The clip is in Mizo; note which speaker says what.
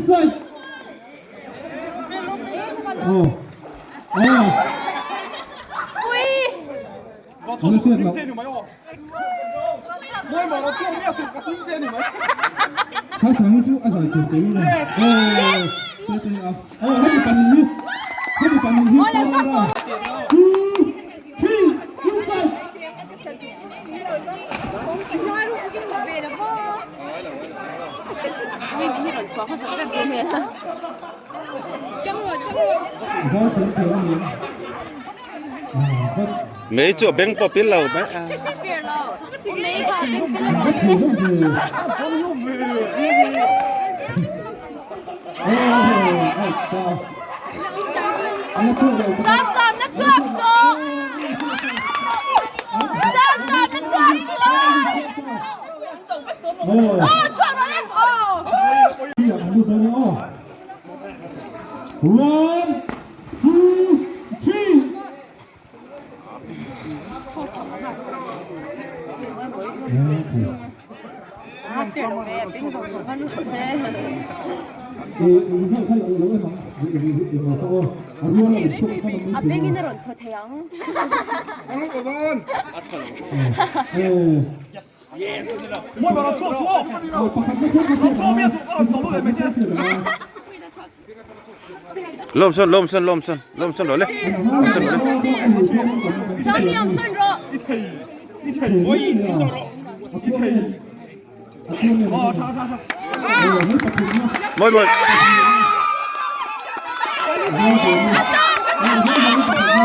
Speaker 1: Inside. Oh. Oh. Sasang chu a zai thiam teh in a. Oh. Te te a. Oh, hemi panin hi. Hemi panin hi. Two, three, inside.
Speaker 2: Mei chu a beng pawh pil lo mai a.
Speaker 1: One, two, three.
Speaker 3: A bengin a rawn thaw thei ang.
Speaker 2: Lawm sawn lawm sawn lawm sawn lawm sawn rawh le lawm sawn rawh le.
Speaker 3: Sami awm sawn rawh.
Speaker 2: Mawi mawi.